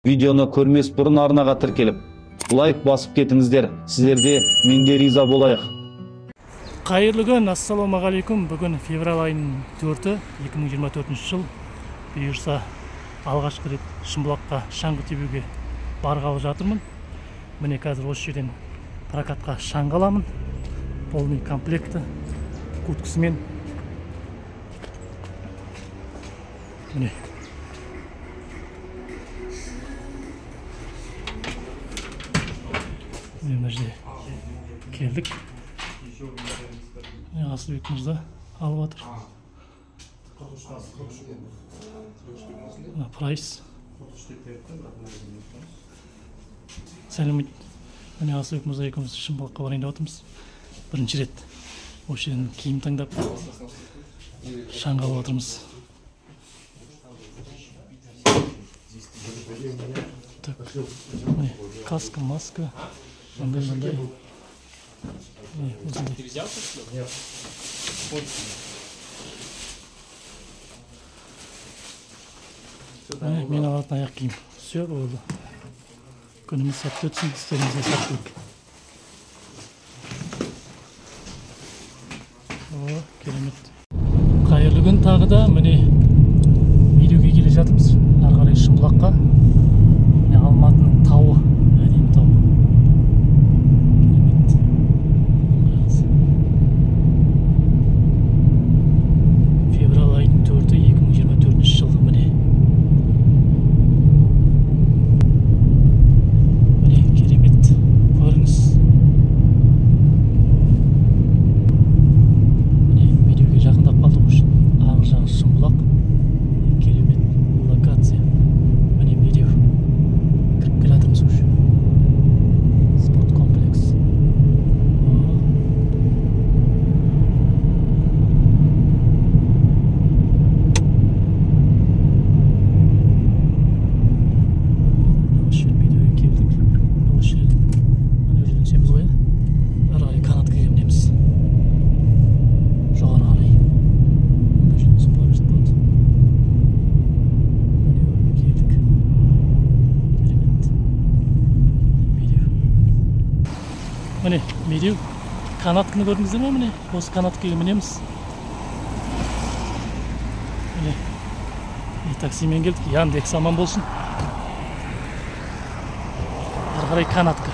Видеоны көрмес бұрын арнаға тіркеліп, лайк басып кетіңіздер. Сіздерде мен де риза болайық. Қайырлы күн, ассалаумағалейкум. Бүгін февраль айының 4-і, 2024 жыл. Бұйырса алғашқы рет Шымбұлаққа шаңғы тебуге барғалы жатырмын. Міне қазір осы жерден прокатқа шаңғы аламын. Полный комплекті, курткасымен. Міне. Мына жерде келдік. Асылбек мырза алып жатыр. Мына прайс. Сәлем. Міне Асылбек мырза екеуміз Шымбұлаққа барайын деп жатырмыз. Бірінші рет осы жерден киім таңдап шаңғы алып жатырмыз. Так, міне каска, маска. Мындай. Ты взял кошелек? Нет. Мен алатын аяқ киім. Все болды. Күніміз сәтті өтсін, істерімізге сәттілік. О, керемет. Қайырлы күн тағы да. Міне Медеуге келе жатырмыз. Ары қарай Шымбұлаққа. Міне Алматының тауы, әдемі тау. Февраль айының 4-і, 2024 жылы міне. Міне керемет көрініс. Міне Медеуге жақындап қалдық уже. Арғы жағы Шымбұлақ. Керемет локация. Міне Медеу. Кіріп келе жатырмыз уже. Спорт комплекс. Осы жер Медеуге келдік. Осы жерден, мына жерден түсеміз ғой, ары қарай канаткаға мінеміз. Жоғары қарай. Мына жерден түсіп қала берсек болады. Міне келдік. Керемет. Медеу. Міне Медеу. Канатканы көрдіңіздер ме? Міне осы канаткаға мінеміз. Міне таксимен келдік. Яндекс аман болсын. Ары қарай канатка.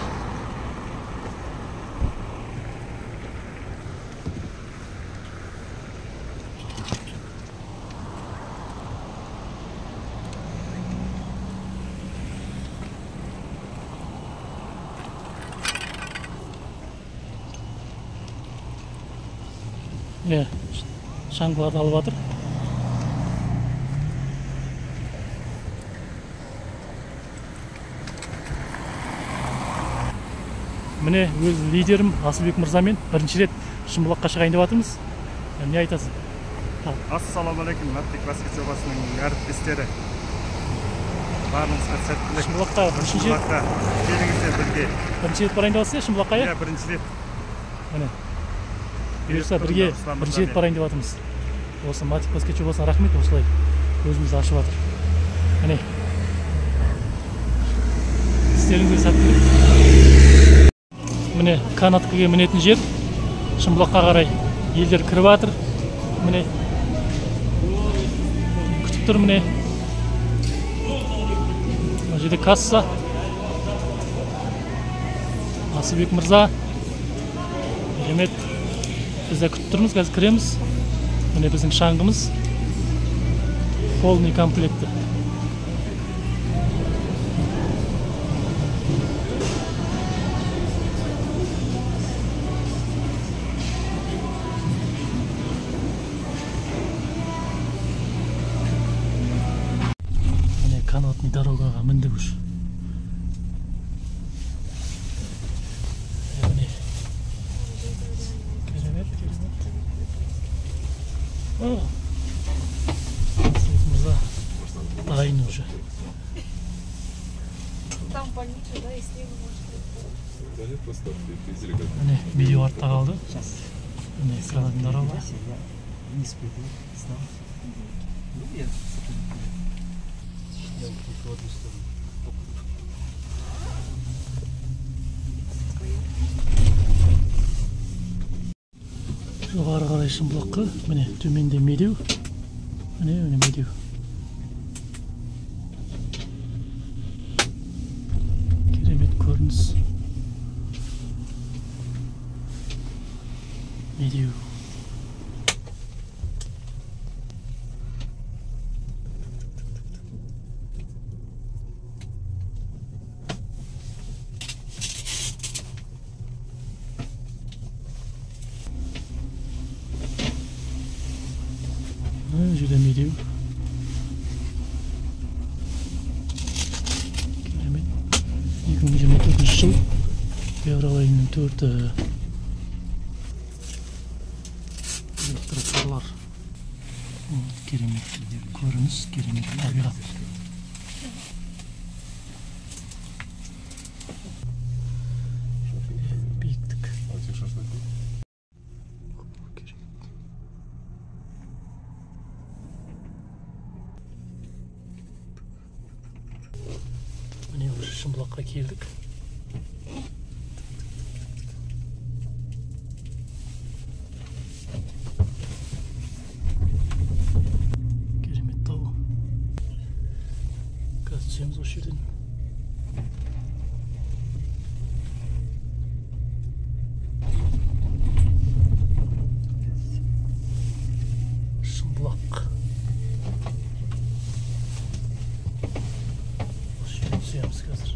Міне шаңғыларды алып жатыр. Міне өз лидерім Асылбек мырзамен бірінші рет Шымбұлаққа шығайын деп жатырмыз. Не айтасың? Ассалаумағалейкум, Мәттік баскет жобасының әріптестері. Барлығыңызға сәттілік. Шымбұлаққа бірінші рет келіңіздер бірге. Бірінші рет барайын деп жатсыз, Шымбұлаққа, иә? Иә, бірінші рет. Міне. Бұйырса бірге бірінші рет барайын деп жатырмыз. Осы Матик баскет жобасына рахмет, осылай көзімізді ашып жатыр. Міне. Істеріңізге сәттілік. Міне канаткаға мінетін жер. Шымбұлаққа қарай елдер кіріп жатыр. Міне күтіп тұр міне. Мына жерде касса. Асылбек мырза. Керемет. Біз де күтіп тұрмыз, қазір кіреміз. Міне біздің шаңғымыз. Полный комплекті. Міне канатный дорогаға міндік уже. Міне. Керемет, керемет. О! Асылбек мырза дайын уже. Там больница, да, и снегу может быть. Да нет, просто видели, как... Міне Медеу артта қалды. Міне канатный дорога. Я вниз пойду, сам. Ну, я только в одну сторону. Жоғары қарай Шымбұлаққа, міне төменде Медеу. Міне, міне Медеу. Керемет көрініс. Медеу. Жерде Медеу. Керемет. 2024 жыл февраль айының 4-і. Электрофарлар. Керемет көрініс, керемет табиғат. Биіктік. Міне уже Шымбұлаққа келдік. Керемет тау. Қазір түсеміз осы жерден. Шымбұлақ. Осы жерден түсеміз қазір.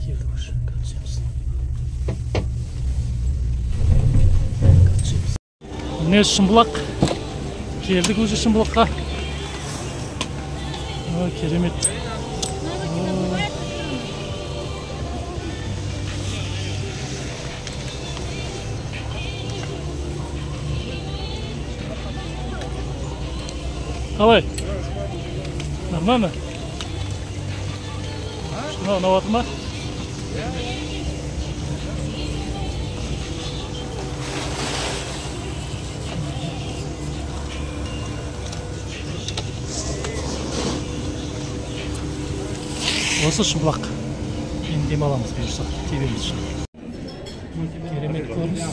Келдік уже, қазір түсеміз. Міне Шымбұлақ. Келдік уже Шымбұлаққа. О, керемет. Қалай? Нормально? Мынау ұнап жатыр ма? Осы Шымбұлақ. Енді демаламыз бұйырса, тебеміз шын. Керемет көрініс.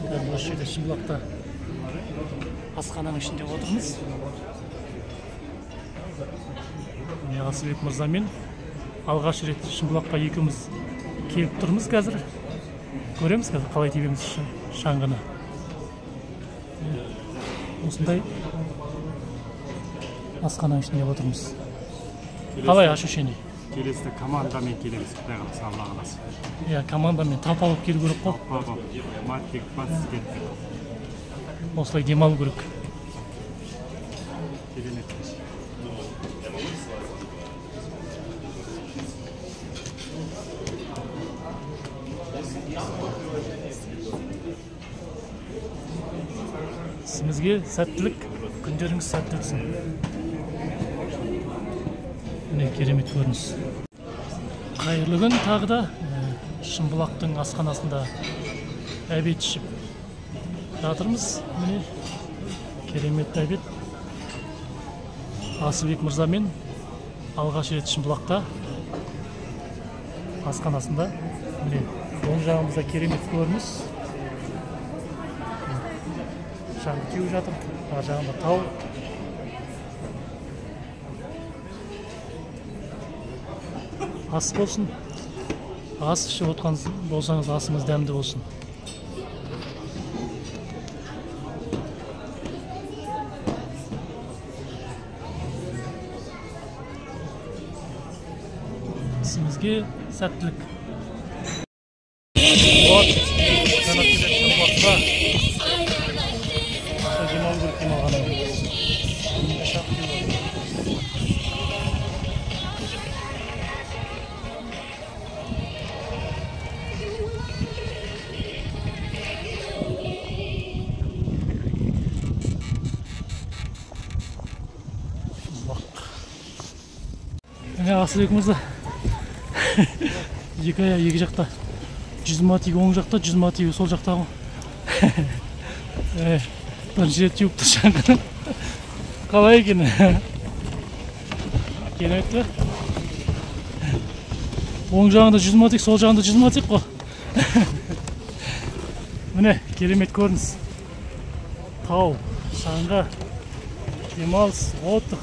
Қазір осы жерде Шымбұлақта асхананың ішінде отырмыз. Міне Асылбек мырзамен алғаш рет Шымбұлаққа екеуміз келіп тұрмыз қазір. Көреміз қазір қалай тебеміз шаңғыны. Осындай асхананың ішінде отырмыз. Қалай ощущение? Келесіде командамен келеміз, Құдай қаласа, Алла қаласа. Иә, командамен талпалап келу керек қой. Талпалап, матик, бас кеттік. Осылай демалу керек. Керемет. Ісімізге сәттілік, күндеріңіз сәтті өтсін. Міне керемет көрініс. Қайырлы күн тағы да. Шымбұлақтың асханасында обед ішіп жатырмыз. Міне керемет обед. Асылбек мырзамен алғаш рет Шымбұлақта асханасында. Міне оң жағымызда керемет көрініс. Шаңғы теуіп жатыр. Ар жағында тау. Ас болсын. Ас ішіп отқан болсаңыз, асыңыз дәмді болсын. Ісімізге сәттілік. Вот, Шымбұлақта. Демалу керек демалғаннан кейін. Міне Асылбек мырза. Екі аяқ екі жақта. 100 матик оң жақта, 100 матик сол жақта ғой. Бірінші рет теуіп тұр шаңғыны. Қалай екен? Керемет пе? Оң жағында 100 мотик, сол жағында 100 мотик қой. Міне, керемет көрініс. Тау, шаңғы, демалыс, отдых.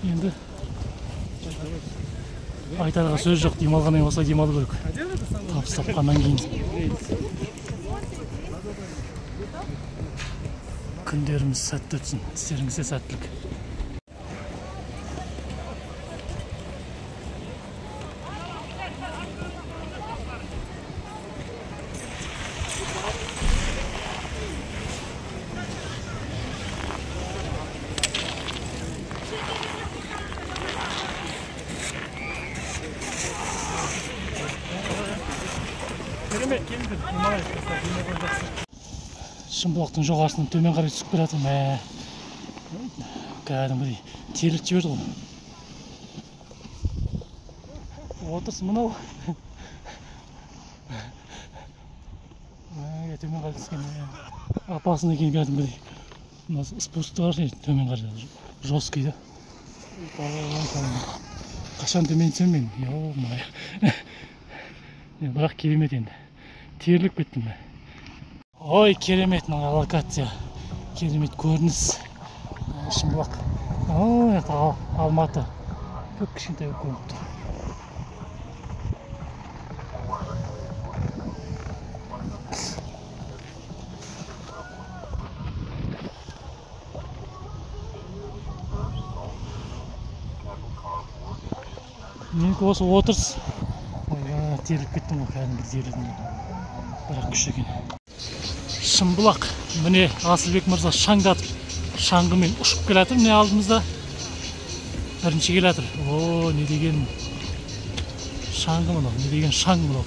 Енді айтарға сөз жоқ, демалғаннан осылай демалу керек. Табыс тапқаннан кейін күндеріміз сәтті өтсін, істеріңізге сәттілік. Шымбұлақтың жоғарысынан төмен қарай түсіп келе жатырмын. Кәдімгідей теріліп жіберді ғой. Отырыс мынау. Төмен қарай түскен. Опасно екен кәдімгідей. Мына спуск бар төмен қарай жесткий да. Қашан төмен түсемін мен? Ё-моё. Бірақ керемет енді. Теріліп кеттім. Ой, керемет мына локация. Керемет көрініс. Шымбұлақ. Ой, Алматы. Көп кішкентай көрініп тұр. Менікі осы отырыс. Ой, теріліп кеттім ғой, кәдімгі терілдім. Бірақ күш екен. Шымбұлақ. Міне Асылбек мырза шаңдатып, шаңғымен ұшып келе жатыр. Міне алдымызда бірінші келе жатыр. О, не деген шаңғы мынау, не деген шаң мынау.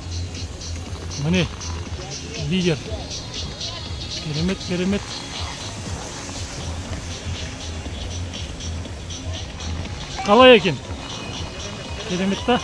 Міне лидер. Керемет, керемет. Қалай екен? Керемет та?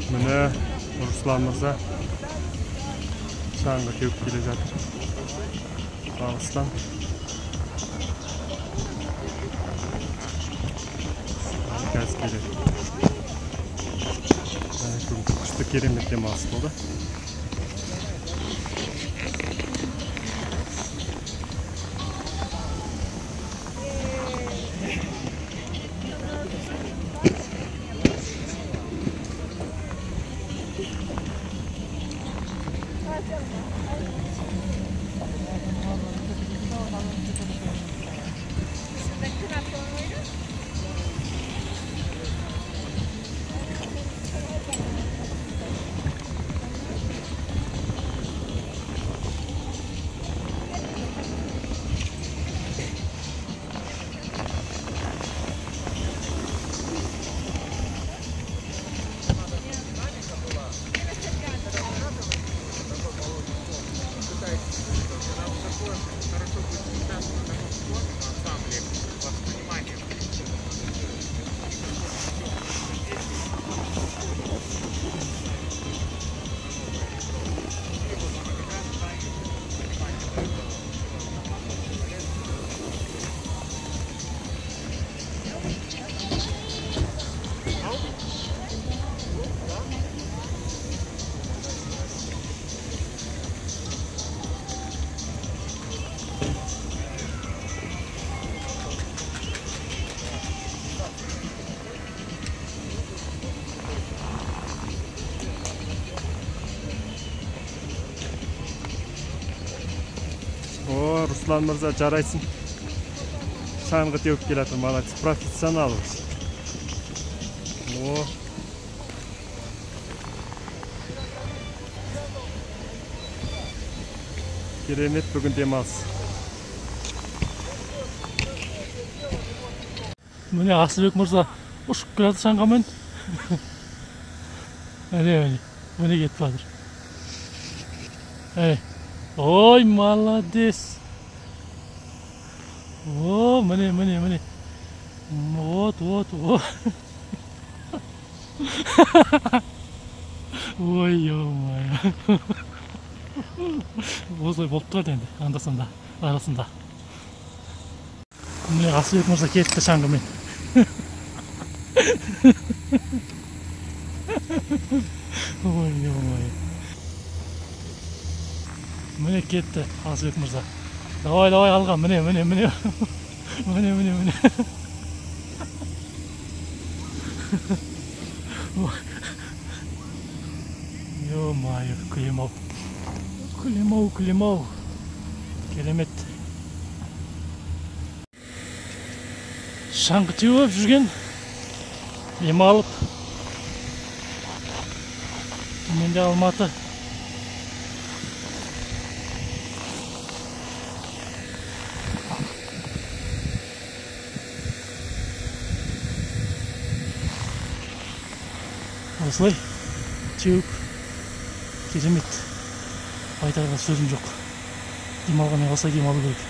Міне Руслан мырза шаңғы теуіп келе жатыр алыстан. Қазір келеді. Бүгін күшті керемет демалыс болды. Руслан мырза, жарайсың. Шаңғы теуіп келе жатыр, молодец, профессионал. О. Керемет бүгін демалыс. Міне Асылбек мырза ұшып келе жатыр шаңғымен. Міне, міне, міне кетіп жатыр. Эй, ой, молодец. О, міне, міне, міне. Вот, вот, вот. Ой, ё-моё. Осылай болып тұрады енді, анда-санда, арасында. Міне Асылбек мырза кетті шаңғымен. Ой, ё-моё. Міне кетті Асылбек мырза. Давай, давай, алға, міне, міне, міне. Міне, міне, міне. Ё-моё, күлем-ау. Күлем-ау, күлем-ау. Керемет. Шаңғы теуіп жүрген, демалып. Төменде Алматы. Осылай теуіп, керемет. Айтарға сөзім жоқ. Демалғанмен осылай демалу керек.